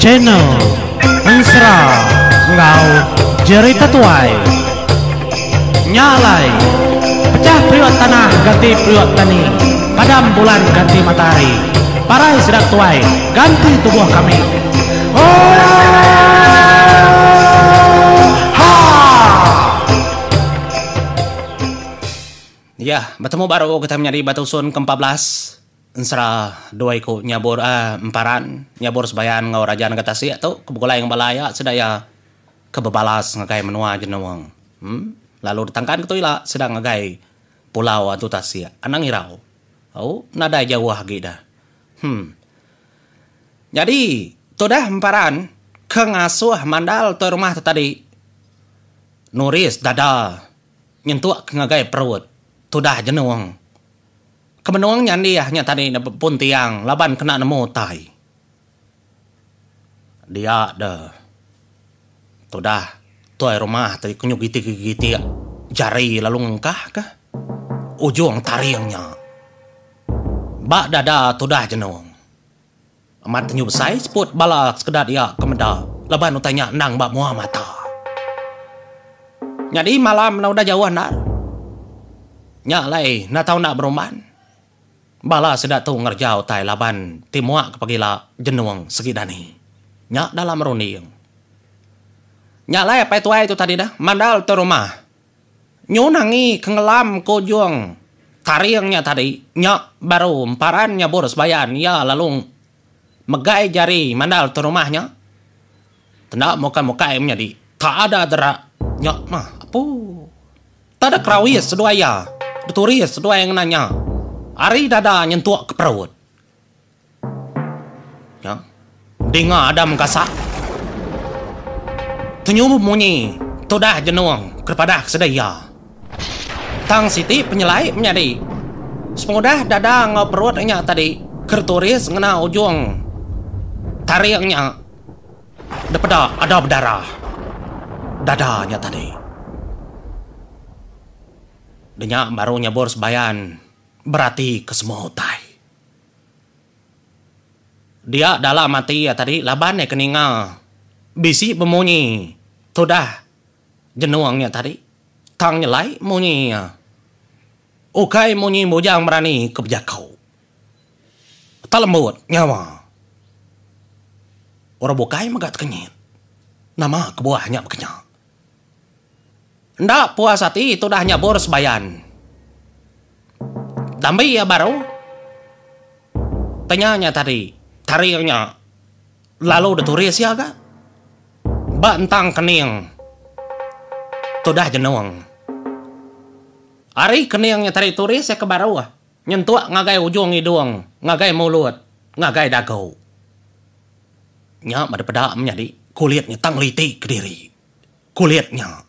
Channel Ensera enggau Jerita Tuai. Nya alai, pecah periuk tanah ganti periuk tani, padam bulan ganti matahari, parai sida tuai ganti tubuh kami. Oohaa! Ya, betemu baru kitai menyadi ba tusun ke 14 ensera dua iku nyabur uhh emparan nyabur sebayan enggau raja nengah tasik tu ke begulai enggau bala iya sida iya ke bebalas ngagai menua Jenung. Em lalu ditangkan ke tu ila sida ngagai pulau Antu Tasik. Anang irau. Au nadai jauh agi dah. Hem. Nyadi tudah emparan ke ngasuh mandal tuai rumah tu tadi nuris dada nyentuk ke ngagai perut tudah Jenung. Ke menung nyandih nya tadi ne bepun tiang laban kena nemu utai. Dia deh tudah tuai rumah ti ke gitik-gitik jari lalu ngengkah ka ujung taring nya ba dada tudah Jenung. Amat tenyu besai seput bala sekeda dia ke meda laban utai nya endang ba mua mata. Nyadi malam enda udah jauh endar. Nya alai enda tau enda berumban. Bala sida tu ngereja utai laban ti mua ke pagila jenung segi dani. Nya dalam runding. Nya alai apai tuai tu tadi dah mandal tu rumah. Nyu nangi ke ngelam ke ujung taring nya tadi nya baru emparan nyabur sebayan iya lalu megai jari mandal tu rumah nya. Tenda mukai-mukai menyadi tak ada derak nya mah apu. Tak ada kerawis seduai iya beturis seduai ngena nya ari dada nyentuk ke perut. Nya dinga Adam gasak. Tenyu bemunyi tudah jenung ke padah ke sida iya. Tang siti penyelai menyadi sepengudah dada enggau perut nya tadi ke turis ngena ujung taring nya. Depeda ada bedarah dada nya tadi. Denya baru nyabur sebayan berati ke semua utai. Dia dalam ati iya tadi laban iya ke ninga bisi bemunyi tudah jenung nya tadi tang nyelai munyi iya. Ukai munyi bujang berani ke bejaku. Tak lembut nyawa. Orang bukai mega tekenyit. Nama kebuah nya bekenya. Enda puas ati tudah nyabur sebayan. Dambi iya baru. Tanya nya tadi, taring nya lalu dituris iya ga. Ba entang kening tudah jenung. Ari kening nya tadi turis iya ke baru. Nyentuk ngagai ujung idung, ngagai mulut, ngagai dagu. Nya meda peda menyadi kulit nya tang liti kediri. Kulit nya.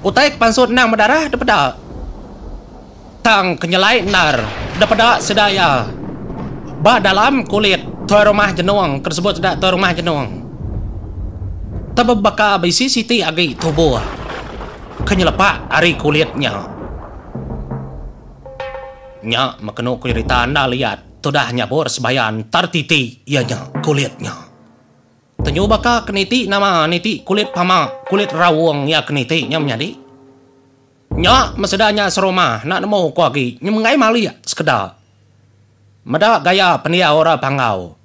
Utai ke pansut endang bedarah depeda. Tang ke nyelai endar depeda sida iya ba dalam kulit tuai rumah jenung ke disebut sida tuai rumah jenung. Tebebaka bisi siti agi tubuh. Ke nyelepak ari kulit nya. Nya mekenu ku nyerita enda liat tudah nyabur sebayan tertiti iya nya kulit nya. Tenyu baka ke niti nama niti kulit pama kulit raung iya ke niti nya menyadi. Nya meseda nya serumah enda nemu ku agi nyemenggai malik sekeda. Meda gaya pendiau orang Panggau.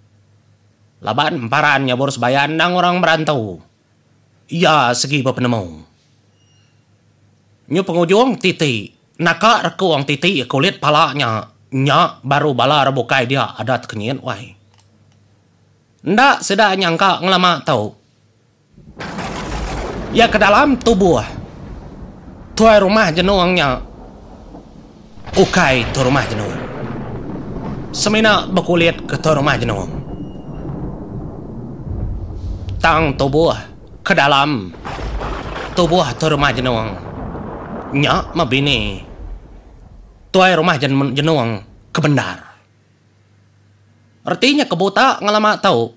Laban emparan nyabur sebayan endang orang berantu. Iya segi bepenemu. Nyu pengujung titi naka rekung titi kulit pala nya, nya baru bala orang bukai dia ada tekenyit wai. Enda sida nyangka ngelama tu. Iya ke dalam tubuh tuai rumah jenung nya ukai tuai rumah jenung. Semina bekulit ke tuai rumah jenung. Tang tubuh ke dalam tubuh tuai rumah jenung nya meh bini tuai rumah jenung ke bendar. Reti nya ke buta ngelama tu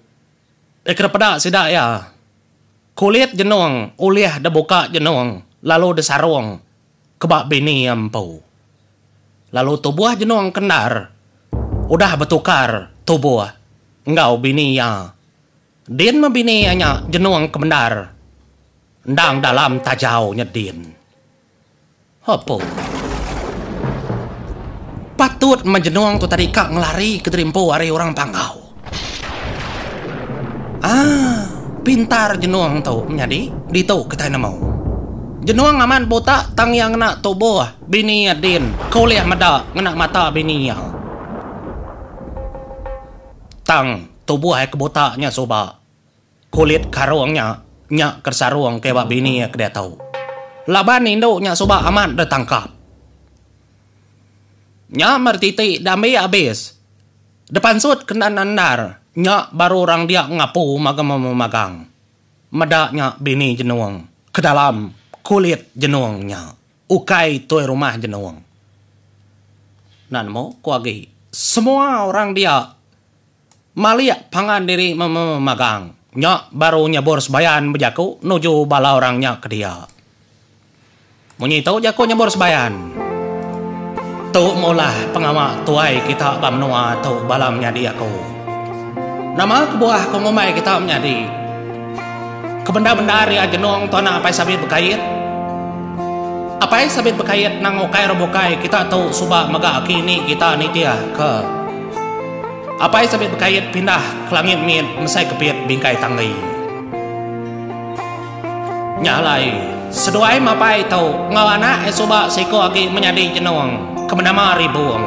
deka peda sida iya kulit jenung ulih dibuka jenung lalu disarung ke ba bini iya empu. Lalu tubuh jenung ke endar udah betukar tubuh. enggau bini iya. Din meh bini iya nya jenung ke bendar endang dalam tajau nya din. Apo. Patut meh jenung tu tadi ka ngelari ke diri empu ari orang Panggau. Aaa pintar jenung tu menyadi ditu kitai nemu. Jenung amat buta tang iya ngena tubuh bini iya din ke ulih meda ngena mata bini iya. Tang tubuh iya ke buta nya suba. Kulit karung nya, nya ke sarung ke ba bini iya ke diatu. Laban indu nya suba amat deh tangkap. Nya meh titi dambi abis. Depansut ke enda endar, nya baru orang dia ngapu magang-magang. Meda nya bini jenung ke dalam kulit jenung nya, ukai tuai rumah jenung. Enda nemu ku agi. Semua orang dia Malik pangan diri memagang. Nya baru nyebur sebayan bejaku nuju bala orang nya ke dia. Munyi tu jaku nyebur sebayan. Tu mulah pengawa tuai kita ba menua tu bala menyadi aku. Nama kebuah aku ngumbai kita menyadi? Ke bendar-bendar iya jenung tu anak Apai Sabit Bekait. Apai Sabit Bekait nang ukai orang bukai kita tu suba mega aki ini kita nitih ke. Apai Sabit Bekait pindah ke langit mit mesai kepit bingkai tanggi. Nya alai, seduai mapai tu enggau anak iya suba seiku agi menyadi jenung ke benama Ribung.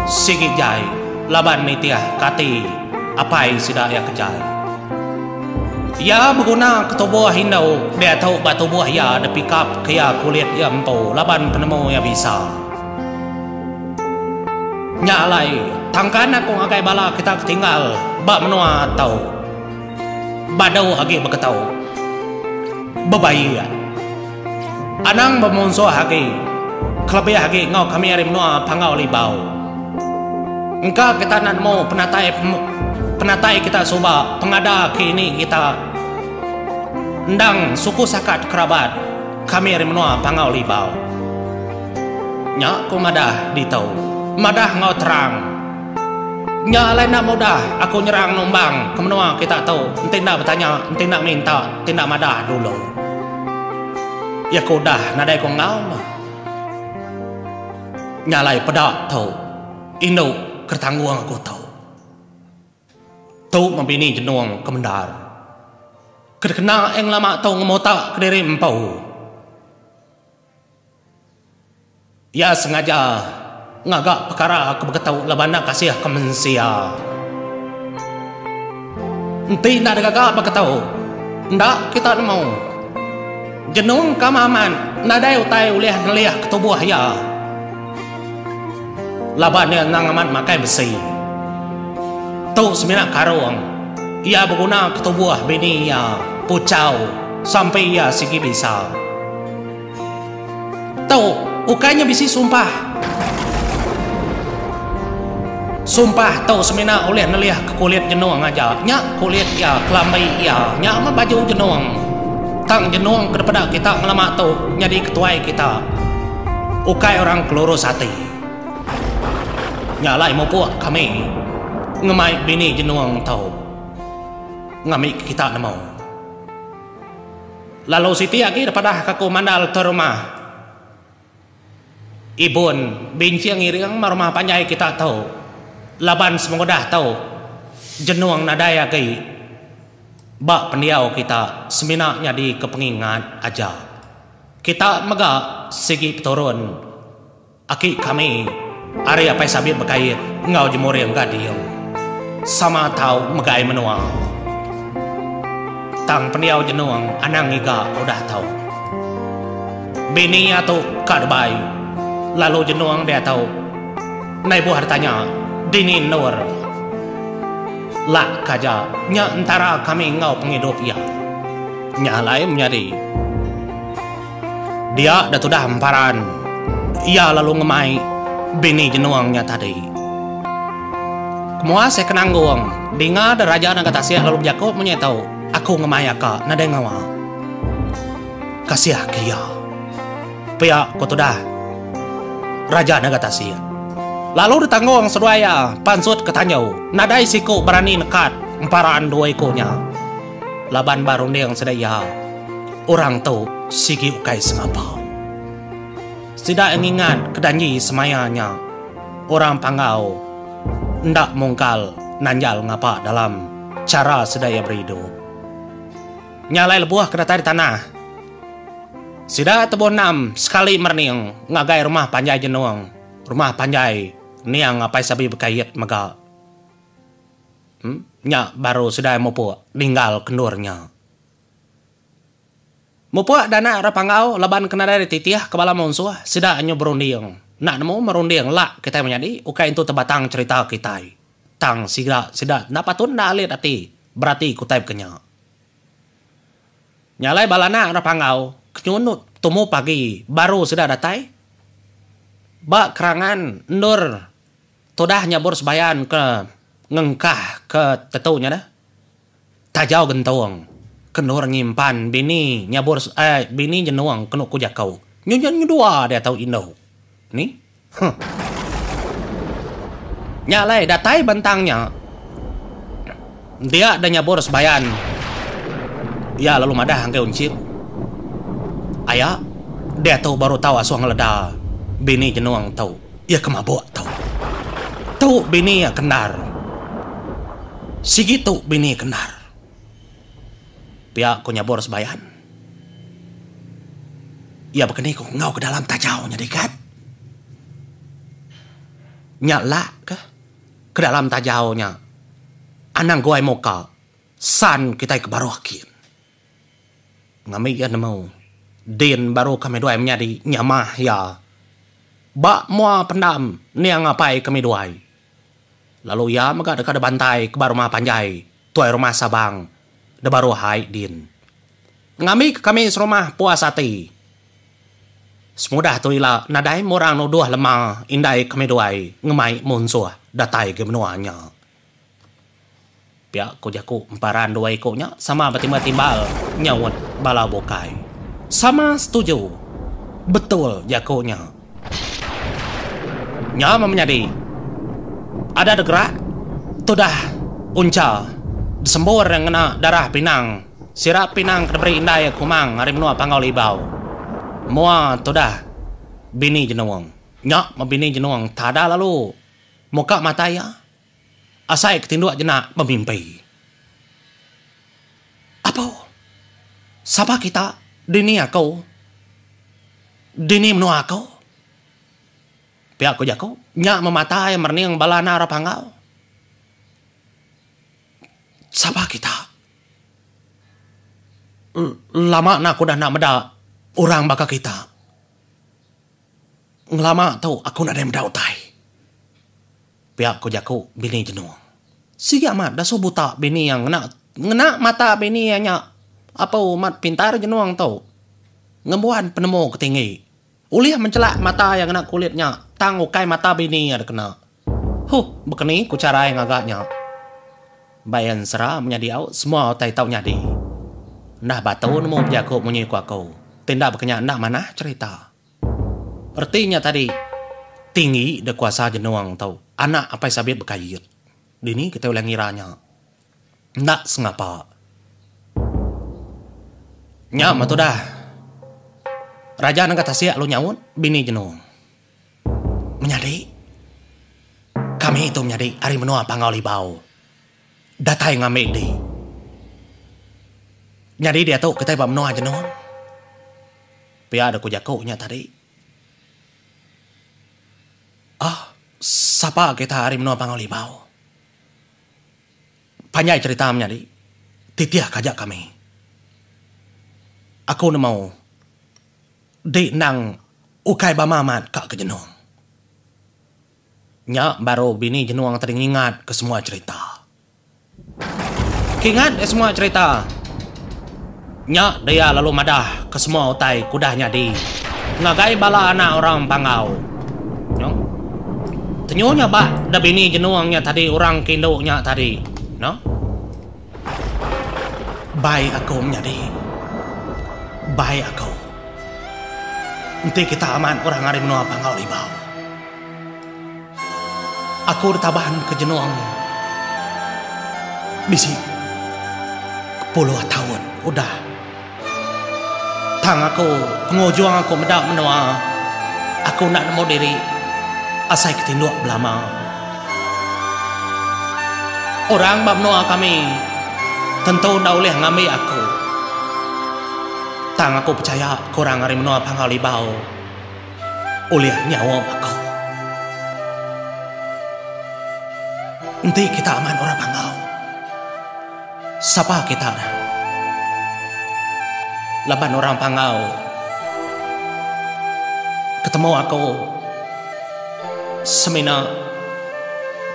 Sigi jai laban nitih ke ati apai sida iya ke jai. Iya beguna ke tubuh indu diatu ba tubuh iya dipikap ke iya kulit iya empu laban penemu iya bisa. Nya alai, tangkan aku ngagai bala kita ke tinggal ba menua tu. Badu agi beketu. Bebaik. Anang bemunsuh agi, kelebih agi enggau kami ari menua Panggau Libau. Engka kita enda nemu penatai penatai kita suba pengada ke ini kita endang suku sakat kerabat kami ari menua Panggau Libau. Nya ku madah ditu. Madah enggau terang. Nya alai enda mudah aku nyerang numbang ke menua kita tu enti enda betanya, enti enda minta, enti enda madah dulu. Iya ke udah nadai ku enggau meh. Nya alai peda tu indu ke ditanggung aku tu. Tu meh bini jenung ke bendar. Ke dikena iya ngelama tu ngemuta kediri empu. Iya sengaja ngaga pekara ke beketu laban enda kasih ke mensia. Enti enda digaga beketu, enda kita nemu. Jenung ke amat nadai utai ulih ngelih ke tubuh iya laban iya endang amat makai besi. Tu semina karung iya beguna ke tubuh bini iya puchau sampai iya sigi bisa. Tu ukai nya bisi sumpah. Sumpah tu semina ulih nelih ke kulit jenung aja. Nya kulit iya, kelambi iya, nya meh baju jenung. Tang jenung ke dipeda kita ngelama tu nyadi ketuai kita. Ukai orang ke lurus ati. Nya alai mupuk kami ngemai bini jenung tu ngambi ke kita nemu. Lalu siti agi dipadah ka ku mandal tuai rumah Ibun binching iring ba rumah panjai kita tu laban semengudah tu jenung nadai agi ba pendiau kita semina nyadi ke pengingat aja. Kita mega sigi peturun. Aki kami ari Apai Sabit Bekait enggau Jemuring Gading sama tau megai menua. Tang pendiau jenung anang ngiga udah tau. Bini iya tu ka debai lalu jenung diatu ndai buah ditanya dini endur lak ka aja nya entara kami enggau pengidup iya. Nya alai menyadi. Dia da tudah emparan iya lalu ngemai bini jenung nya tadi. Kemuas iya ke nanggung, dinga da raja Naga Tasik lalu bejaku munyi tu, Aku ngemai aka nadai ngawa. Kasih ke iya. Pia ku tudah Raja Naga Tasik. Lalu ditanggung seduai iya pansut ke tanju. Nadai siku berani nekat emparan dua iku nya. Laban ba runding sida iya, orang tu sigi ukai sengapa. Sida ngingat ke danji semaya nya, orang Panggau enda mungkal nanjal ngapa dalam chara sida iya beridup. Nya alai lebuh ke datai di tanah, sida tebuh enam sekali merening ngagai rumah panjai Jenung, rumah panjai niang Apai Sabi Bekait mega. Nya baru sida mupuk ninggal ke endur nya. Mupuk dana orang Panggau laban ke nadai dititih ke bala munsuh, sida nyu berunding. Enda nemu merunding lak kitai menyadi ukai entu tebatang cherita kitai. Tang sida sida enda patut enda alit ati berati ke utai baka nya. Nya alai bala anak orang Panggau ke nyunut tumu pagi baru sida datai ba kerangan endur tudah nyabur sebayan ke ngengkah ke tetu nya dah. Tajau gentung ke endur nyimpan bini nyabur eh bini jenung kenu ku jaku. Nyunyun nyedua diatu indu. Ni. Huh. Nya alai datai bentang nya dia deh nyabur sebayan iya lalu madah ngagai Unching. Aya diatu baru tau asuh ngeleda bini jenung tu. Iya ke mabuk tu. Tu bini iya ke endar. Sigi tu bini ke endar. Pia ku nyabur sebayan. Iya bekeni ku enggau ke dalam tajau nya dikat. Nya lak ke ke dalam tajau nya. Anang guai muka san kitai ke baruh kin. Ngambi iya nemu, din baru kami duai menyadi nyamah iya ba mua pendam niang apai kami duai. Lalu iya mega deka dibantai ke ba rumah panjai tuai rumah Sabang da baruh ai din. Ngambi ke kami serumah puas ati. Semudah tu ila nadai meh orang nuduh lema indai kami duai ngemai munsuh datai ke menua nya. Pia ku jaku emparan dua iku nya sama betimbal-timbal nyaut bala bukai. Sama setuju. Betul jaku nya. Nya meh menyadi. Ada degerak tudah uncha disembur ngena darah pinang sirap pinang ke diberi indai Kumang ari menua Panggau Libau. Mua tudah bini Jenung. Nya meh bini Jenung tada lalu muka mata iya. Asai ke tinduk jenak bemimpi. Apo. Sapa kita dini aku? Dini menua aku? Pia ku jaku, nya mematai merening bala anak orang Panggau. Sapa kita? Lama enda aku udah enda meda orang baka kita. Ngelama tu aku nadai meda utai. Pia ku jaku bini Jenung. Sigi amat dasuh buta bini iya ngena ngena mata bini iya nya. Apu amat pintar Jenung tu. Ngembuan penemu ke tinggi. Ulih menchelak mata iya ngena kulit nya tang ukai mata bini iya dikena. Huh bekeni ku chara iya ngaga nya. Ba iya ensera menyadi au semua utai tau nyadi. Enda batu nemu bejaku munyi ku aku. Ti enda bekenya enda manah cherita. Reti nya tadi, tinggi da kuasa jenung tu anak apai sabit bekait. Dini kitai ulih ngira nya. Enda sengapa. Nya meh tudah Raja Nengah Tasik lalu nyaut bini jenung. Menyadi, kami tu menyadi ari menua Panggau Libau datai ngambi di. Nyadi diatu kitai ba menua jenung. Pia da ku jaku nya tadi. Ah, sapa kita ari menua Panggau Libau? Panjai cherita menyadi, titih ka aja kami. Aku nemu di endang ukai bama amat ka ke jenung. Nya baru bini jenung tadi ngingat ke semua cherita. Kingat iya semua cherita nya dia lalu madah ke semua utai ke udah nyadi ngagai bala anak orang Panggau. Nyo. Tenyu nya ba da bini jenung nya tadi orang ke indu nya tadi. No. Bai aku menyadi. Bai aku. Enti kita amat orang ari menua Panggau Libau. Aku ditaban ke jenung bisi puluh taun udah. Tang aku pengujung aku meda menua aku enda nemu diri asai ke tinduk belama. Orang ba menua kami tentu enda ulih ngambi aku. Tang aku pechaya ke orang ari menua Panggau Libau ulih nyaup aku. Enti kita amat orang Panggau, sapa kita dah? Laban orang Panggau ketemu aku semina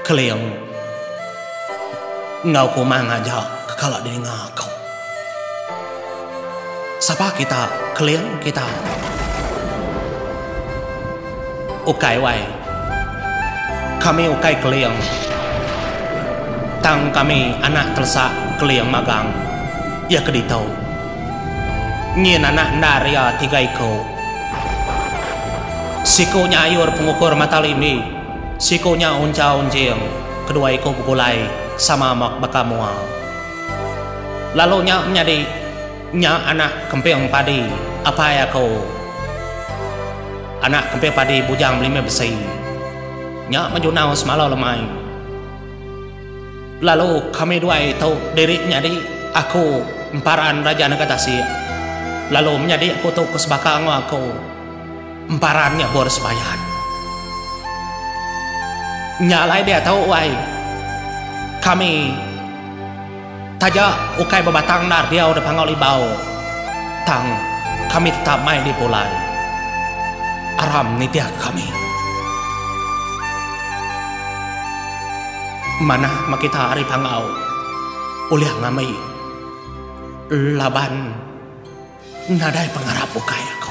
Keling enggau Kumang aja ke kala dininga aku. Sapa kita keling kita. Ukai wai. Kami ukai keling. Tang kami anak telesak keling magang. Iya ke ditu. Nyin anak endar iya tiga iku. Siku nya ayur pengukur mata limbi, siku nya uncha unjing, kedua iku begulai sama baka mua. Lalu nya menyadi nya anak kemping padi apai aku. Anak kemping padi bujang belimih besi. Nya mejunau semalau lemai. Lalu kami duai tu diri menyadi aku emparan Raja Nengah Tasik. Lalu menyadi aku tu ke sebaka enggau aku emparan nya bor sebayan. Nya alai diatu wai kami. Taja ukai bebatang endar diau da Panggau Libau tang kami tetap mai di pulai. Aram nitih kami. Manah meh kita ari Panggau ulih ngambi laban nadai pengarap bukai aku.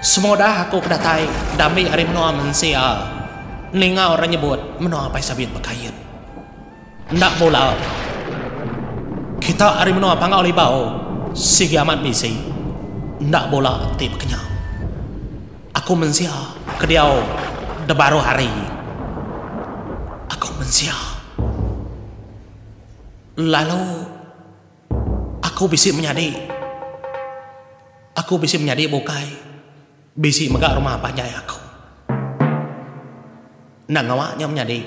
Semudah aku ke datai dambi ari menua mensia ninga orang nyebut menua Pai Sabit Bekait. Enda bula. Kita ari menua Panggau Libau sigi amat bisi. Enda bula ti bekenya. Aku mensia ke diau debaruh hari. Aku mensia. Lalu aku bisi menyadi. Aku bisi menyadi bukai. Bisi mega rumah panjai aku. Enda ngawa nya menyadi.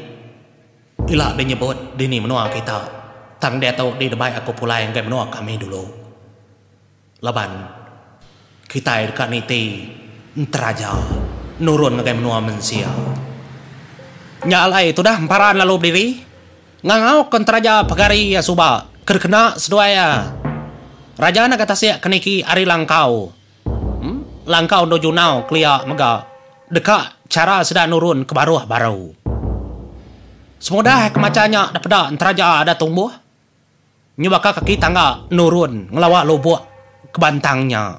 Ila deh nyebut dini menua kita tang diatu di debai aku pulai ngagai menua kami dulu. Laban kitai deka niti enteraja nurun ngagai menua mensia. Nya alai tudah emparan lalu bediri ngangau ke enteraja pegari iya suba ke dikena seduai iya. Raja Naga Tasik ke niki ari langkau. Langkau endur Junau kelia mega deka chara sida nurun ke baruh baru. Semudah ke macha nya da peda enteraja ada tumbuh nyu baka kaki tangga nurun ngelawa lubuk ke bantang nya.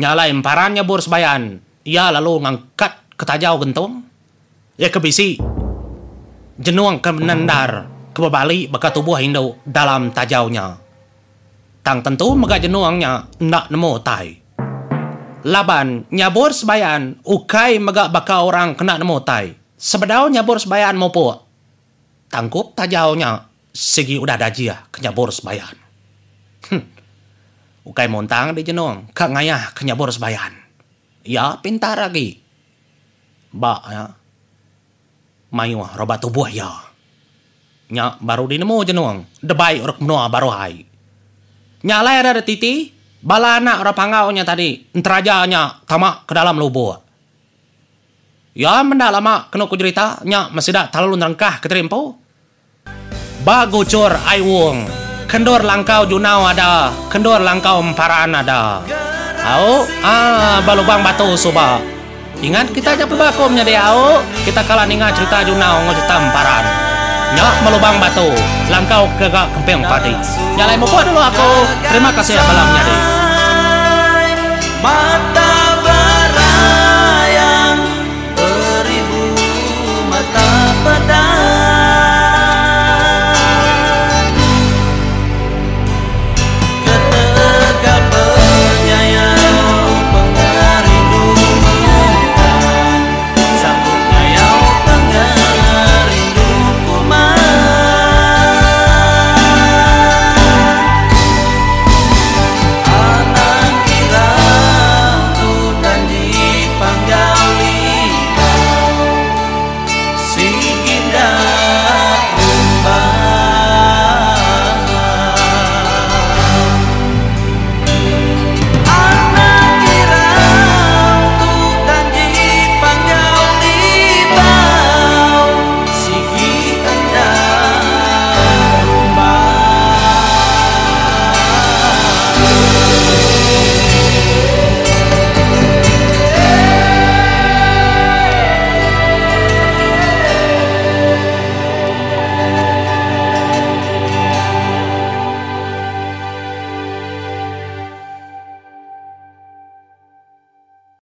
Nya alai emparan nyabur sebayan iya lalu ngangkat ke tajau gentung iya ke bisi jenung ke nendar ke bebali baka tubuh indu dalam tajau nya. Tang tentu mega jenung nya enda nemu utai. Laban nyabur sebayan ukai mega baka orang kena nemu utai. Sebedau nyabur sebayan mupuk, tangkup tajau nya sigi udah dajih ke nyabur sebayan. Huh. Ukai muntang di jenung ka ngayah ke nyabur sebayan. Iya pintar agi. Ba iya. Mayuh roba tubuh iya. Nya baru dinemu jenung debai orang menua baruh ai. Nya alai ada titi bala anak orang Panggau nya tadi enteraja nya tama ke dalam lubuk. Iya menda lama kenu ku jerita nya mesida talalu nerengkah ke diri empu. Ba guchur ai wong, kendur langkau junau ada, kendur langkau emparan ada. Au, aa ba lubang batu suba. Ingat kita nya peba ko menyadi au, kita kala ninga cherita junau enggau cherita emparan. Nya ba lubang batu, langkau ke ga kemping padi. Nya alai mupuk dulu aku, terima kasih bala menyadi.